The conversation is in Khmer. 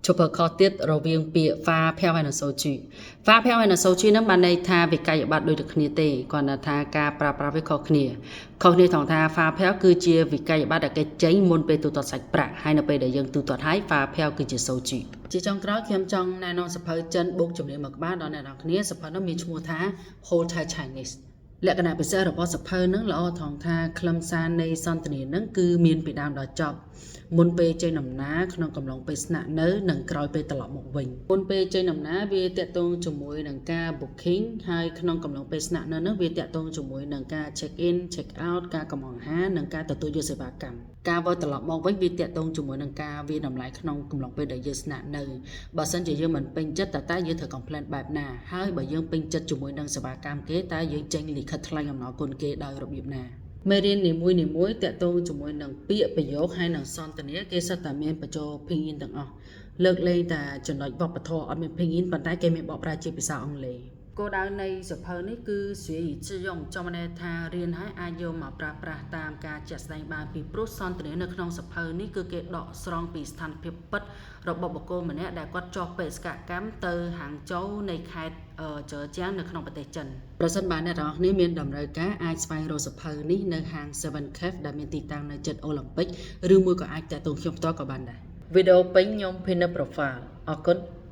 ឈប់ខុសទៀតរវាងពាក្យ 发票 ហើយនិង 收据 发票 ហើយនិង 收据 ហ្នឹងបានន័យថាវិក័យប័ត្រដូចតែគ្នាទេគ្រាន់តែថាការប្រើប្រាស់វាខុសគ្នាខុសគ្នាត្រង់ថា 发票 គឺជាវិក័យប័ត្រដែលគេចេញមុនពេលទូទាត់សាច់ប្រាក់ហើយនៅពេលដែលយើងទូទាត់ហើយ 发票 គឺជា 收据 ជាចុងក្រោយខ្ញុំចង់ណែនាំសៀវភៅចិនបូកជំនាញមួយក្បាលដល់អ្នកនរគ្នាសៀវភៅនោះមានឈ្មោះថា Whole Thai Chinese លក្ខណៈពិសេសរបស់សៀវភៅនឹងល្អថងថាខ្លឹមសារនៃសន្ទនានឹងគឺមានពីដើមដល់ចប់មុនពេលចេញដំណើរក្នុងកំឡុងពេលស្នាក់នៅនិងក្រោយពេលត្រឡប់មកវិញមុនពេលចេញដំណើរវាទាក់ទងជាមួយនឹងការ booking ហើយក្នុងកំឡុងពេលស្នាក់នៅនោះវាទាក់ទងជាមួយនឹងការ check in, check out ការកម្ម៉ង់អាហារនិងការទទួលយកសេវាកម្មការវិលត្រឡប់មកវិញវាទាក់ទងជាមួយនឹងការវាយតម្លៃក្នុងកំឡុងពេលដែលយើងស្នាក់នៅបើសិនជាយើងមិនពេញចិត្តតើតើយើងត្រូវ complain បែបណាហើយបើយើងពេញចិត្តជាមួយនឹងសេវាកម្មគេតើយើងចេញលិខិតថ្លែងអំណរគុណគេដោយរបៀបណាមេរៀននីមួយៗទាក់ទងជាមួយនឹងពាក្យប្រយោគហើយនិងសន្ទនាគេសុទ្ធតែមានបញ្ចូល pinyin ទាំងអស់លើកលែងតែចំណុចវប្បធម៌អត់មាន pinyin ប៉ុន្តែគេមានបកប្រែជាភាសាអង់គ្លេសគោលដៅនៃសៀវភៅនេះគឺ 学以致用 ចង់មានន័យថារៀនហើយអាចយកមកប្រើប្រាស់តាមការជាក់ស្ដែងបានពីព្រោះសន្ទនានៅក្នុងសៀវភៅនេះគឺគេដកស្រង់ពីស្ថានភាពពិតរបស់បុគ្គលម្នាក់ដែលគាត់ចុះបេសកកម្មទៅហាងជូវនៃខេត្តជើជាងនៅក្នុងប្រទេសចិនប្រសិនបើអ្នកទាំងអស់គ្នាមានតម្រូវការអាចស្វែងរកសៀវភៅនេះនៅហាង Seven Cafe ដែលមានទីតាំងនៅជិតអូឡ িম্প ិកឬមួយក៏អាចទាក់ទងខ្ញុំផ្ទាល់ក៏បានដែរវីដេអូពេញខ្ញុំ pin នៅ profile អរគុណ។